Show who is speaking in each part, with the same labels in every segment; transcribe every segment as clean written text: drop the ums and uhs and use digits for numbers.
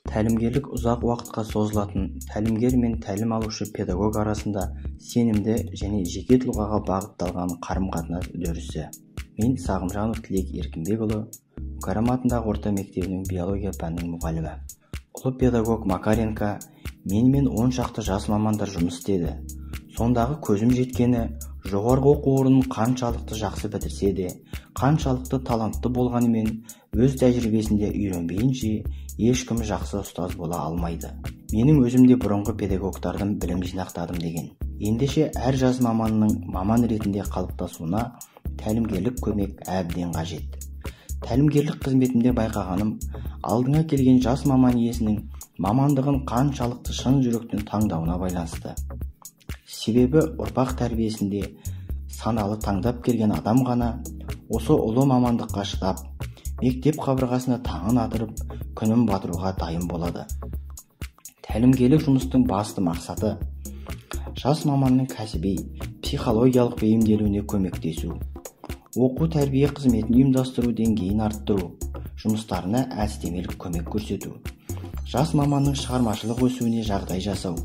Speaker 1: Тәлімгерлік ұзақ уақытқа созылатын тәлімгер мен тәлім алушы педагог арасында сенімді және жеке тұлғаға бағытталған қарым-қатынас үдерісі. Мен Сағымжанов Тілек Еркінбекұлы, Мүкәрім атындағы орта мектебінің биология пәнінің мұғалімі. Ұлы педагог Макаренко менімен 10 шақты жас мамандар жұмыс істеді. Сондағы көзім жеткені, жоғарғы оқу орнын қаншалықты жақсы бітірсе де, қаншалықты талантты болғанымен өз тәжірибесінде үйренбейінше ешкім жақсы ұстаз бола алмайды. Менің өзім де бұрынғы педагогтардан білім жинақтадым деген. Ендеше әр жас маманның маман ретінде қалыптасуына тәлімгерлік көмек әбден қажет. Тәлімгерлік қызметімде байқағаным, алдыңа келген жас маман иесінің мамандығын қаншалықты шын жүректен таңдауына байланысты. Себебі ұрпақ тәрбиесінде саналы таңдап келген адам ғана осы ұлы мамандыққа шыдап, мектеп қабырғасына таңын атырып, күнін батыруға дайын болады. Тәлімгерлік жұмыстың басты мақсаты жас маманның кәсіби, психологиялық бейімделуіне көмектесу, оқу тәрбие қызметін ұйымдастыру деңгейін арттыру, жұмыстарына әдістемелік көмек көрсету, жас маманның шығармашылық өсуіне жағдай жасау,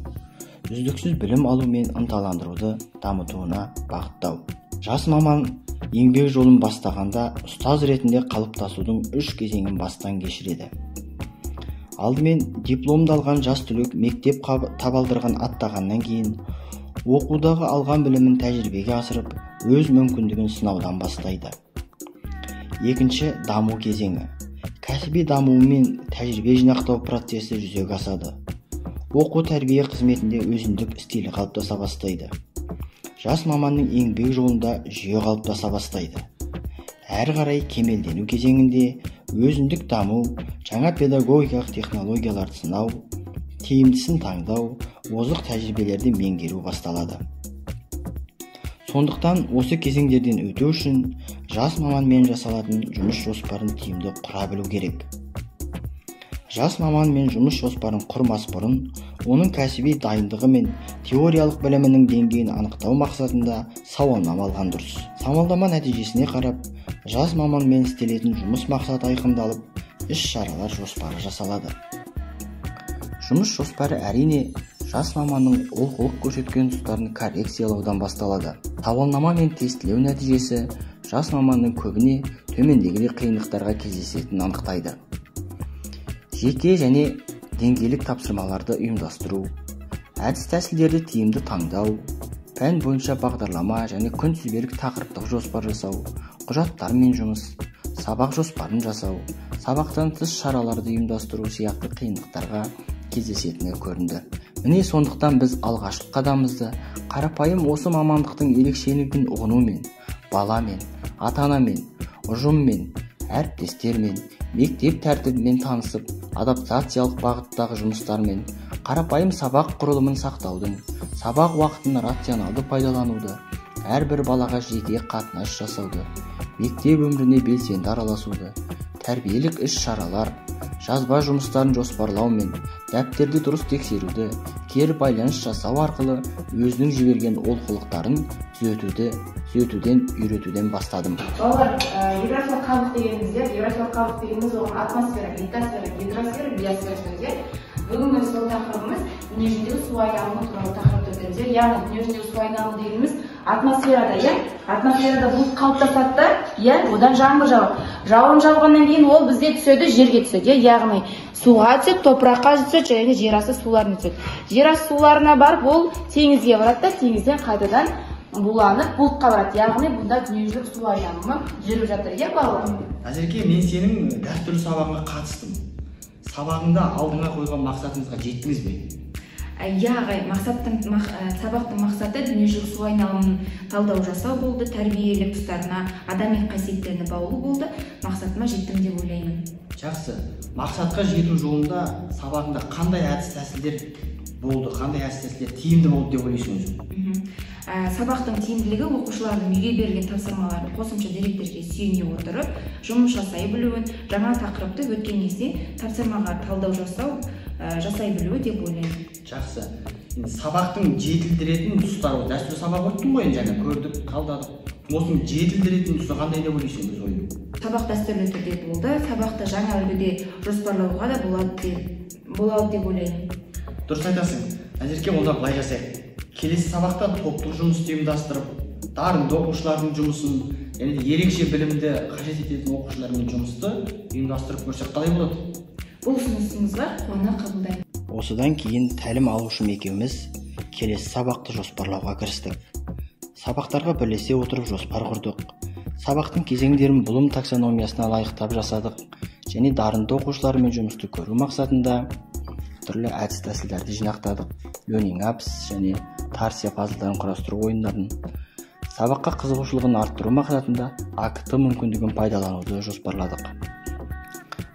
Speaker 1: үздіксіз білім алу мен ынталандыруды дамытуына бағыттау. Жас маман еңбек жолын бастағанда ұстаз ретінде қалыптасудың 3 кезеңін бастан кешіреді. Алдымен дипломды алған жас түлек мектеп табалдырығын аттағаннан кейін оқудағы алған білімін тәжірибеге асырып, өз мүмкіндігін сынаудан бастайды. Екінші даму кезеңі. Кәсіби дамуы мен тәжірибе жинақтау процесі жүзеге асады. Оқу тәрбие қызметінде өзіндік стилі қалыптаса бастайды. Жас маманның еңбек жолында жүйе қалыптаса бастайды. Әрі қарай кемелдену кезеңінде өзіндік даму, жаңа педагогикалық технологияларды сынау, тиімдісін таңдау, озық тәжірибелерді меңгеру басталады. Сондықтан осы кезеңдерден өту үшін жас маманмен жасалатын жұмыс жоспарын тиімді құра білу керек. Жас маманмен жұмыс жоспарын құрмас бұрын, оның кәсіби дайындығы мен теориялық білімінің деңгейін анықтау мақсатында сауалнама алған дұрыс. Сауалнама нәтижесіне қарап, жас маманмен істелетін жұмыс мақсаты айқындалып, іс-шаралар жоспары жасалады. Жұмыс жоспары әрине жас маманның олқылық көрсеткен тұстарын коррекциялаудан басталады. Сауалнама мен тестілеу нәтижесі жас маманның көбіне төмендегідей қиындықтарға кездесетінін анықтайды. Жеке және деңгейлік тапсырмаларды ұйымдастыру, әдіс-тәсілдерді тиімді таңдау, пән бойынша бағдарлама және күнтізбелік тақырыптық жоспар жасау, құжаттармен жұмыс, сабақ жоспарын жасау, сабақтан тыс шараларды ұйымдастыру сияқты қиындықтарға кездесетіні көрінді. Міне сондықтан біз алғашқы қадамымызды қарапайым осы мамандықтың ерекшелігін ұғынумен, баламен, ата-анамен, ұжыммен, әріптестермен, мектеп тәртібімен танысып, адаптациялық бағыттағы жұмыстармен, қарапайым сабақ құрылымын сақтаудың, сабақ уақытын рационалды пайдалануды, әрбір балаға жеке қатынас жасауды, мектеп өміріне белсенді араласуды, тәрбиелік іс-шаралар, жазба жұмыстарын жоспарлау мен дәптерді дұрыс тексеруді, кері байланыс жасау арқылы өзінің жіберген олқылықтарын түзетуден, үйретуден бастадым.
Speaker 2: Балалар, евразиялық қабық дегеніміз, евразиялық қабық дегеніміз оған атмосфера, литосфера, гидросфера, биосфера сөздер. Бүгінгі сол тақырыбымыз дүниежүзіндегі су айналымы туралы тақырыпты өтеміз. Яғни дүниежүзіндегі су айналымы дегеніміз атмосферада, иә? Атмосферада бұлт қалыптасады да, иә, одан жаңбыр жауады. Жауын жауғаннан кейін ол бізде түседі, жерге түседі, яғни суға түседі, топыраққа түседі және жер асты суларына түседі. Жер асты суларына барып, ол теңізге барады да, теңізден қайтадан буланып бұлтқа барады. Яғни бұнда дүниежүзілік су айналымы жүріп жатыр, иә, балалар?
Speaker 1: Әзірге мен сенің дәстүрлі сабағыңа қатыстым. Сабағыңда алдыңа қойған мақсатыңызға жеттіңіз бе?
Speaker 3: Иә, ағай, сабақтың мақсаты дүниежүзілік су айналымын талдау жасау болды, тәрбиелік тұстарына, адами қасиеттеріне баулу болды. Мақсатыма жеттім деп ойлаймын.
Speaker 1: Жақсы. Мақсатқа жету жолында сабағыңда қандай әдіс-тәсілдер болды, қандай әдіс-тәсілдер тиімді болды деп ойлайсың өзің?
Speaker 3: Сабақтың тиімділігі оқушылардың үйге берілген тапсырмаларды қосымша деректерге сүйене отырып, жұмыс жасай білуін, жаңа тақырыпты өткен кезде тапсырмаға талдау жасай білуі деп ойлаймын.
Speaker 1: Жақсы. Енді сабақтың жетілдіретін тұстары, дәстүрлі сабақ өттің ғой енді, жаңа көрдік, талдадық. Осының жетілдіретін тұсы қандай деп ойлайсың өз ойың?
Speaker 3: Сабақ дәстүрлі түрде болды, сабақты жаңа үлгіде жоспарлауға да болады деп ойлаймын.
Speaker 1: Дұрыс айтасың. Назерке, онда былай жасайық. Келесі сабақта топтық жұмысты ұйымдастырып, дарынды оқушылардың жұмысын, және де ерекше білімді қажет ететін оқушылармен жұмысты ұйымдастырып көрсек қалай болады?
Speaker 3: Бұл ұсынысыңызға қуана қабылдаймын.
Speaker 1: Осыдан кейін тәлім алушым екеуміз келесі сабақты жоспарлауға кірістік. Сабақтарға бірлесе отырып жоспар құрдық. Сабақтың кезеңдерін Блум таксономиясына лайықтап жасадық және дарынды оқушылармен жұмысты көру мақсатында түрлі әдіс-тәсілдерді жинақтадық. Learning Apps және Тарсия пазлдарын құрастыру ойындарын. Сабаққа қызығушылығын арттыру мақсатында АКТ мүмкіндігін пайдалануды жоспарладық.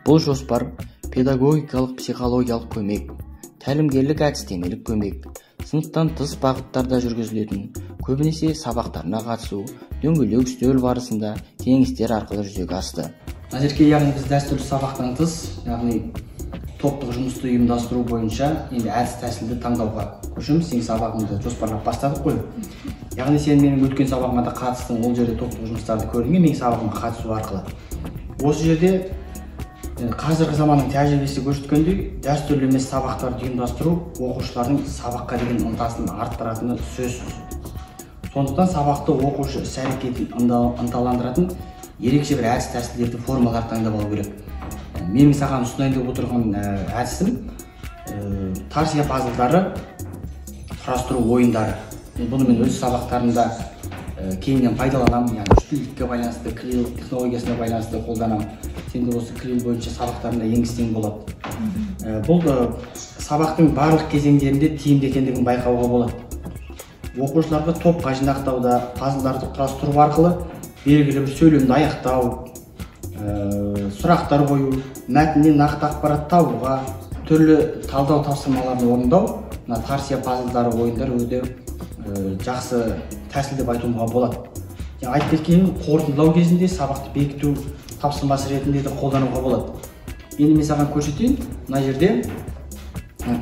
Speaker 1: Бұл жоспар педагогикалық психологиялық көмек, тәлімгерлік әдістемелік көмек, сыныптан тыс бағыттарда жүргізілетін, көбінесе сабақтарына қатысу, дөңгелек үстел барысында кеңестер арқылы жүзеге асты. Назерке, яғни біз дәстүрлі сабақтан тыс, яғни топтық жұмысты ұйымдастыру бойынша енді әдіс-тәсілді таңдауға көшеміз. Сенің сабағыңды жоспарлап бастадық қой. Яғни сен менің өткен сабағыма да қатыстың, ол жерде топтық жұмыстарды көрдің, менің сабағыма қатысу арқылы. Осы жерде қазіргі заманның тәжірибесі көрсеткендей, дәстүрлі емес сабақтарды ұйымдастыру оқушылардың сабаққа деген ынтасын арттыратыны сөзсіз. Сондықтан сабақты оқушы іс-әрекетін ынталандыратын ерекше бір әдіс-тәсілдерді, формалар таңдап алу керек. Менің саған ұсынайын деп отырған әдісім Тарсия пазлдары құрастыру ойындары. Бұны мен өз сабақтарымда кеңінен пайдаланамын, яғни үштілдікке байланысты, клеил технологиясына байланысты қолданамын. Сен де осы клеил бойынша сабақтарында енгізсең болады. Бұл сабақтың барлық кезеңдерінде тиімді екендігін байқауға болады. Оқушыларды топқа жинақтауда, пазлдарды құрастыру арқылы белгілі бір сөйлемді аяқтау, сұрақтар қою, мәтіннен нақты ақпарат табуға, түрлі талдау тапсырмаларын орындау, мына Тарсия пазлдары ойындары өте жақсы тәсіл деп айтуға болады. Айтып кеткенім, қорытындылау кезінде сабақты бекіту тапсырмасы ретінде де қолдануға болады. Енді мен саған көрсетейін, мына жерде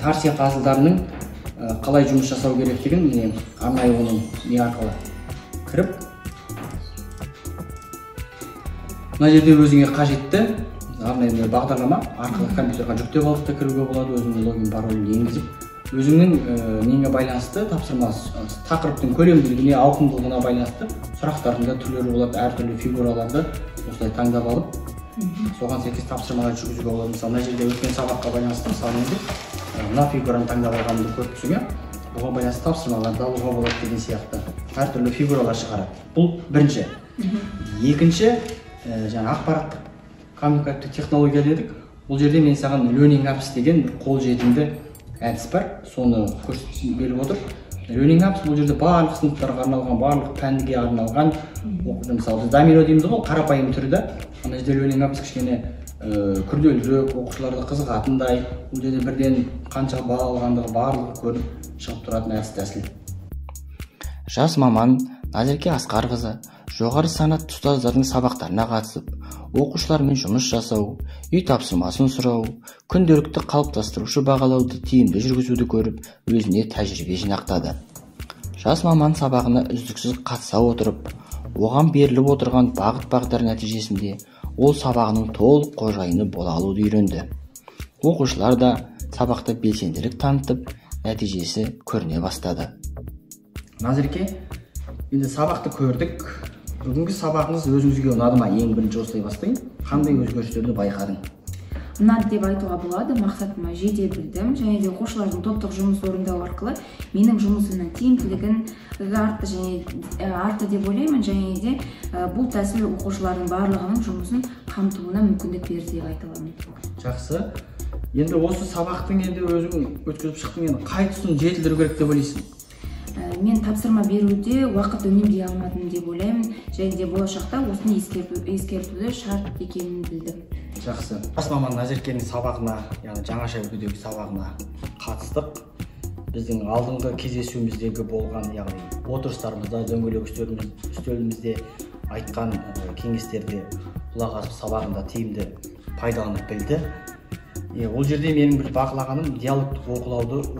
Speaker 1: Тарсия пазлдарының қалай жұмыс жасау керектігін, міне арнайы оның не арқылы кіріп, мына жерде өзіңе қажетті арнайы бағдарлама арқылы компьютерға жүктеп алып та кіруге болады, өзіңнің логин паролін енгізіп, өзіңнің неңе байланысты тапсырмасы, тақырыптың көлемділігіне, ауқымдылығына байланысты сұрақтардың да түрлері болады, әртүрлі фигураларды осылай таңдап алып, соған сәйкес тапсырмалар жүргізуге болады. Мысалы, мына жерде өткен сабаққа байланысты, мысалы, менде мына фигураны таңдап алғанымды көріп тұрсың, бұған байланысты тапсырмаларды алуға болады деген сияқты әртүрлі фигуралар шығарады. Бұл бірінші. Екінші, жаңа ақпараттық коммуникативтік технология дедік. Бұл жерде мен саған Learning Apps деген бір қолжетімді әдіс бар, соны көрсеткім келіп отыр. Learning Apps бұл жерде барлық сыныптарға арналған, барлық пәнге арналған. Мысалы, біз домино дейміз ғой, қарапайым түрі да. Ана жерде Learning Apps кішкене күрделірек, оқушыларды қызығатындай, бұл жерде бірден қанша балл алғандығы барлығы көрініп шығып тұратын әдіс тәсіл. Жас маман Назерке Асқарқызы жоғары санатты ұстаздардың сабақтарына қатысып, оқушылармен жұмыс жасау, үй тапсырмасын сұрау, күнделікті қалыптастырушы бағалауды тиімді жүргізуді көріп, өзіне тәжірибе жинақтады. Жас маман сабағына үздіксіз қатыса отырып, оған беріліп отырған бағыт-бағдар нәтижесінде ол сабағының толық қожайыны бола алуды үйренді. Оқушылар да сабақта белсенділік танытып, нәтижесі көріне бастады. Назерке, енді сабақты көрдік. Бүгінгі сабағыңыз өзіңізге ұнады ма? Ең бірінші осылай бастайын. Қандай өзгерістерді байқадың?
Speaker 3: Ұнады деп айтуға болады. Мақсатыма жете білдім. Және де оқушылардың топтық жұмыс орындау арқылы менің жұмысымның тиімділігін артты және артты деп ойлаймын. Және де бұл тәсіл оқушылардың барлығының жұмысын қамтуына мүмкіндік берді деп айта аламын.
Speaker 1: Жақсы. Енді осы сабақтың енді өзің өткізіп шықтың, енді қай тұсын жетілдіру керек деп ойлайсың?
Speaker 3: Мен тапсырма беруде уақыт үнемдей алмадым деп ойлаймын, және де болашақта осыны ескертуді шарт екенін білдім.
Speaker 1: Жақсы. Жас маман Назеркенің сабағына, яғни жаңаша үлгідегі сабағына қатыстық. Біздің алдыңғы кездесуіміздегі болған, яғни отырыстарымызда, дөңгелек үстелімізде айтқан кеңестерде құлақ асып, сабағында тиімді пайдаланып білді. Ол жерде менің бір бақылағаным диалогтық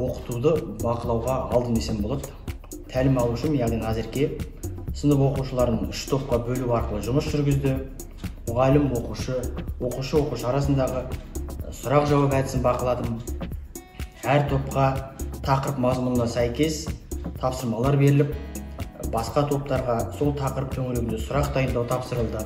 Speaker 1: оқытуды бақылауға алдым десем болады. Тәлім алушым, яғни Назерке, сынып оқушыларын 3 топқа бөлу арқылы жұмыс жүргізді. Мұғалім, оқушы, оқушы, оқушы арасындағы сұрақ-жауап әдісін бақыладым. Әр топқа тақырып мазмұнына сәйкес тапсырмалар беріліп, басқа топтарға сол тақырып төңірегінде сұрақ дайындау тапсырылды.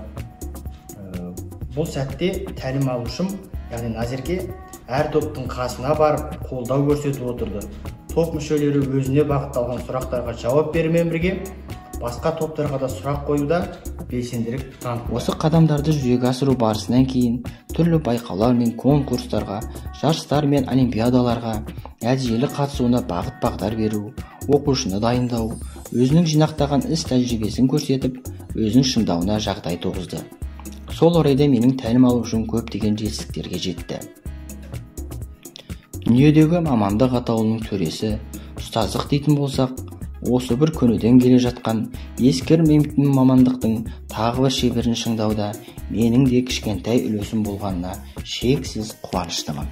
Speaker 1: Бұл сәтте тәлім алушым, яғни Назерке, әр топтың қасына барып қолдау көрсетіп отырды. Топ мүшелері өзіне бағытталған сұрақтарға жауап берумен бірге басқа топтарға да сұрақ қоюда белсенділік танытты. Осы қадамдарды жүзеге асыру барысынан кейін түрлі байқаулар мен конкурстарға, жарыстар мен олимпиадаларға нәтижелі қатысуына бағыт-бағдар беру, оқушыны дайындау, өзінің жинақтаған іс тәжірибесін көрсетіп, өзін шыңдауына жағдай туғызды. Сол орайда менің тәлім алушым көптеген жетістіктерге жетті. Дүниедегі мамандық атаулының төресі ұстаздық дейтін болсақ, осы бір көнеден келе жатқан ескермейтін мамандықтың тағы бір шеберін шыңдауда менің де кішкентай үлесім болғанына шексіз қуаныштымын.